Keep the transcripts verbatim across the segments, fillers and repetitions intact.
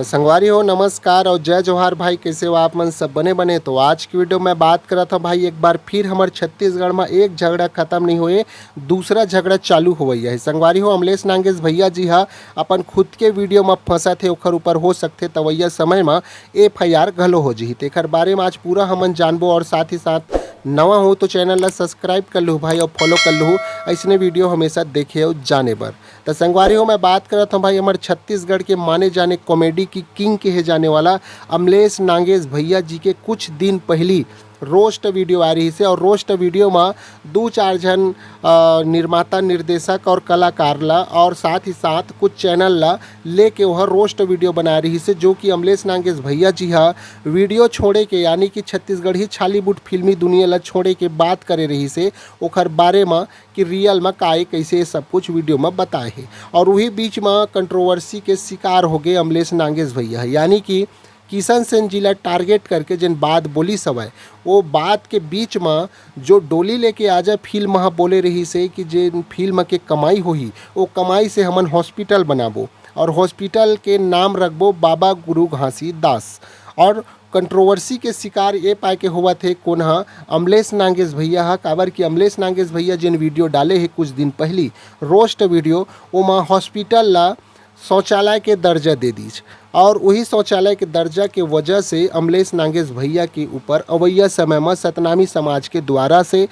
संगवारी हो, नमस्कार और जय जोहार भाई। कैसे हो आप मन? सब बने बने? तो आज की वीडियो में बात करत हूँ भाई, एक बार फिर हमर छत्तीसगढ़ में एक झगड़ा खत्म नहीं हुए, दूसरा झगड़ा चालू होवैया है। संगवारी हो, अमलेश नागेश भैया जी हा अपन खुद के वीडियो में फंसत हे, ओखर ऊपर हो सकथे तवैया समय में एफ आई आर घलो हो जही। तेखर बारे में आज पूरा हमन जानबो और साथ ही साथ नवा हो तो चैनल ला सब्सक्राइब कर लू भाई और फॉलो कर लू, ऐसने वीडियो हमेशा देखे और जाने बर। त संगवारी हो, मैं बात करत हूँ भाई हमर छत्तीसगढ़ के माने जाने कॉमेडी की किंग कहे जाने वाला अमलेश नागेश भैया जी के कुछ दिन पहली रोस्ट वीडियो आ रही से, और रोस्ट वीडियो में दू चार झन अ, निर्माता, निर्देशक और कलाकार ला और साथ ही साथ कुछ चैनल ला लेके वह रोस्ट वीडियो बना रही से, जो कि अमलेश नागेश भैया जी हा वीडियो छोड़े के, यानी कि छत्तीसगढ़ी छालीवुड फिल्मी दुनिया ला छोड़े के बात करे रही से, ओखर बारे में कि रियल में काए कैसे ये सब कुछ वीडियो में बताए हे। और वही बीच में कंट्रोवर्सी के शिकार हो गए अमलेश नागेश भैया, यानी कि किशन सेन जी ला टारगेट करके जेन बात बोली सवय, वो बात के बीच में जो डोली लेके आजा फिल्म ह बोले रही से कि जेन फिल्म के कमाई होही, वो कमाई से हमन हॉस्पिटल बनाबो और हॉस्पिटल के नाम रखबो बाबा गुरु घासीदास। और कंट्रोवर्सी के शिकार ये पाए के होवत हे कोन ह, अमलेश नागेश भैया ह। काबर कि अमलेश नागेश भैया जेन वीडियो डाले हे कुछ दिन पहली, रोस्ट वीडियो, ओमा हॉस्पिटल ला शौचालय के दर्जा दे दीच, और वही शौचालय के दर्जा के वजह से अमलेश नागेश भैया के ऊपर अवैया समय में सतनामी समाज के द्वारा से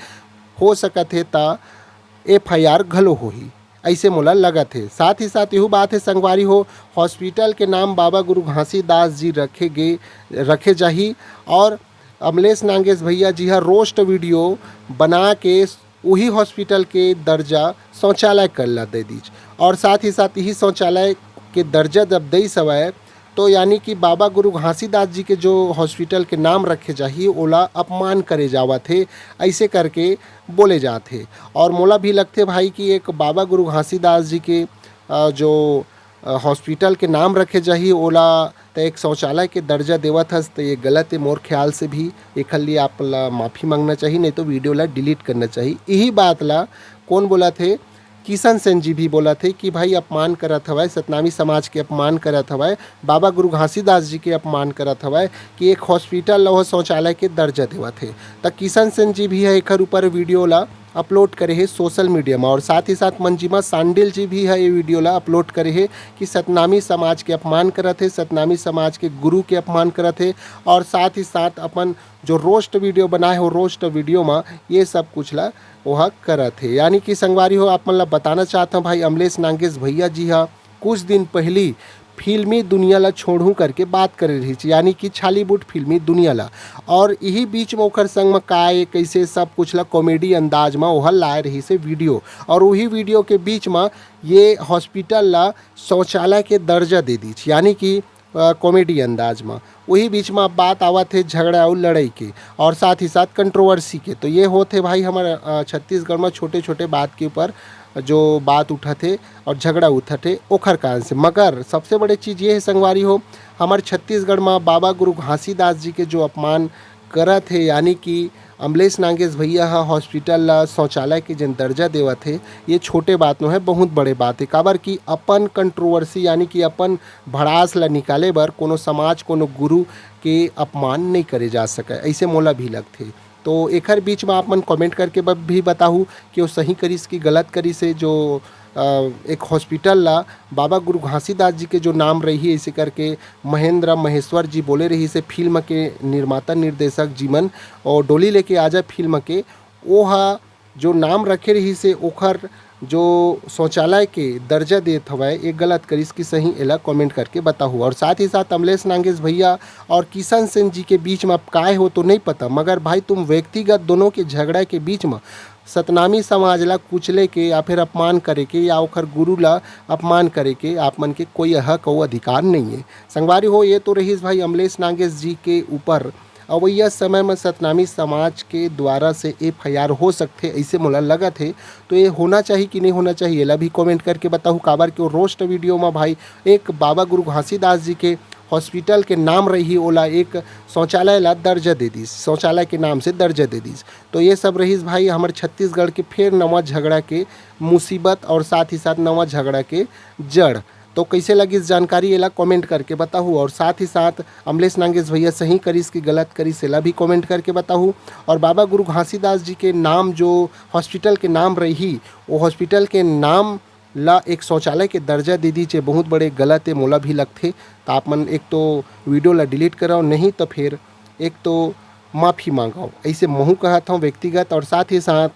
हो सकत हे त एफ आई आर घलो होही, ऐसे मोला लगत हे। साथ ही साथ यहू बात हे संगवारी हो, हॉस्पिटल के नाम बाबा गुरु घासीदास जी रखे गे, रखे जाही, और अमलेश नागेश भैया जी हर रोस्ट वीडियो बना के वही हॉस्पिटल के दर्जा शौचालय कर ला दे दीच। और साथ ही साथ यही शौचालय के दर्जा जब दे सवय, तो यानी कि बाबा गुरु घासीदास जी के जो हॉस्पिटल के नाम रखे जाही, ओला अपमान करे जावत हे, ऐसे करके बोले जात हे। और मोला भी लगथे भाई कि एक बाबा गुरु घासीदास जी के अ, जो अ, हॉस्पिटल के नाम रखे जाही, ओला त एक शौचालय के दर्जा देवत हस, त ये गलत हे मोर ख्याल से भी। एखर लिए आप ला माफी मांगना चाहिए, नहीं तो वीडियो ला डिलीट करना चाहिए। यही बात ला कोन बोलत हे? किशन सेन जी भी बोलत हे कि भाई, अपमान करत हवय, सतनामी समाज के अपमान करत हवय, बाबा गुरु घासीदास जी के अपमान करत हवय कि एक हॉस्पिटल ला ओह शौचालय के दर्जा देवत हे। त किशन सेन जी भी ह एखर ऊपर वीडियो ला अपलोड करे हे सोशल मीडिया में। और साथ ही साथ मंजिमा सांडिल जी भी ह ये वीडियो ला अपलोड करे हे कि सतनामी समाज के अपमान करत हे, सतनामी समाज के गुरु के अपमान करत हे, और साथ ही साथ अपन जो रोस्ट वीडियो बनाए हो, रोस्ट वीडियो में ये सब कुछ ला ओहा करत हे। यानी कि संगवारी हो, आप मन ला बताना चाहत हूँ भाई, अमलेश नागेश भैया जी हा कुछ दिन पहली फिल्मी दुनिया ला छोड़हूँ करके बात करे रहिस, यानी कि छालीवुड फिल्मी दुनिया ला। और यही बीच में ओखर संग में का ए, कैसे, सब कुछ ला कॉमेडी अंदाज में ओहर लाए रहिस हे वीडियो। और वही वीडियो के बीच में ये हॉस्पिटल ला शौचालय के दर्जा दे दीच, यानी कि अ, कॉमेडी अंदाज में। वही बीच में अब बात आवत हे झगड़ा और लड़ाई के, और साथ ही साथ कंट्रोवर्सी के। तो ये होत हे भाई हमर, अ, छत्तीसगढ़ में छोटे छोटे बात के ऊपर जो बात उठत हे और झगड़ा उठत हे, ओखर कारण से। मगर सबसे बड़े चीज़ ये हे संगवारी हो, हमर छत्तीसगढ़ में बाबा गुरु घासीदास जी के जो अपमान करत हे, यानी कि अमलेश नागेश भैया ह हॉस्पिटल ला शौचालय के जेन दर्जा देवत हे, ये छोटे बात नो है, बहुत बड़े बात हे। काबर कि अपन कंट्रोवर्सी, यानी कि अपन भड़ास ला निकाले बर कोनो समाज, कोनो गुरु के अपमान नहीं करे जा सकय, ऐसे मोला भी लगथे। तो एखर बीच में आप मन कमेंट करके ब-, भी बताहू कि वो सही करिस कि गलत करिस हे, जो अ, एक हॉस्पिटल ला बाबा गुरु घासीदास जी के जो नाम रही, ऐसे करके महेंद्र महेश्वर जी बोले रहिस हे फिल्म के निर्माता निर्देशक जी मन, और डोली लेके आजा फिल्म के, ओहा जो नाम रखे रहिस हे, ओखर जो शौचालय के दर्जा देत हवय, ये गलत करिस कि सही, एला कमेंट करके बताहू। और साथ ही साथ अमलेश नागेश भैया और किशन सेन जी के बीच में अब काय हो तो नहीं पता, मगर भाई, तुम व्यक्तिगत दोनों के झगड़ा के बीच में सतनामी समाज ला कुचले के या फिर अपमान करे के या ओखर गुरु ला अपमान करे के आप मन के कोई हक अउ अधिकार नहीं है। संगवारी हो, ये तो रहिस भाई अमलेश नागेश जी के ऊपर अवैया समय में सतनामी समाज के द्वारा से एफ आई आर हो सकथे, ऐसे मोला लगत हे। तो ये होना चाहिए कि नहीं होना चाहिए, एला भी कमेंट करके बताहू। काबर के वो रोस्ट वीडियो में भाई एक बाबा गुरु घासीदास जी के हॉस्पिटल के नाम रही, ओला एक शौचालय ला दर्जा दे दीस, शौचालय के नाम से दर्जा दे दीस। तो ये सब रहिस भाई हमर छत्तीसगढ़ के फेर नवा झगड़ा के मुसीबत और साथ ही साथ नवा झगड़ा के जड़। तो कइसे लगिस जानकारी, एला कमेंट करके बताहू। और साथ ही साथ अमलेश नागेश भैया सही करिस कि गलत करिस, एला भी कमेंट करके बताहू। और बाबा गुरु घासीदास जी के नाम, जो हॉस्पिटल के नाम रही, वो हॉस्पिटल के नाम ला एक शौचालय के दर्जा दे दीजिए, बहुत बड़े गलत है, मोला भी लगथे। तो आप मन एक तो वीडियो ला डिलीट कराओ, नहीं तो फिर एक तो माफ़ी मांगाओ, ऐसे महू कहत हूँ व्यक्तिगत। और साथ ही साथ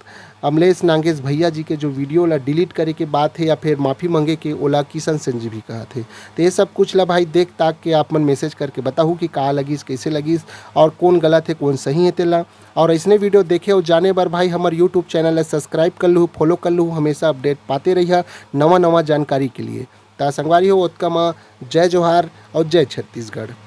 अमलेश नागेश भैया जी के जो वीडियो ला डिलीट करे के बात है या फिर माफ़ी मांगे के, ओला किशन सेन जी भी कहत है। तो ये सब कुछ ला भाई देख ताक के आप मन मैसेज करके बताहू कि का लगिस, कैसे लगिस और कौन गलत है, कौन सही है तेला। और ऐसने वीडियो देखे और जाने बर भाई हमर यूट्यूब चैनल ला सब्सक्राइब कर लू, फॉलो कर लू, हमेशा अपडेट पाते रहिया नवा नवा जानकारी के लिए। ता संगवारी हो, ओतका मा जय जोहार और जय छत्तीसगढ़।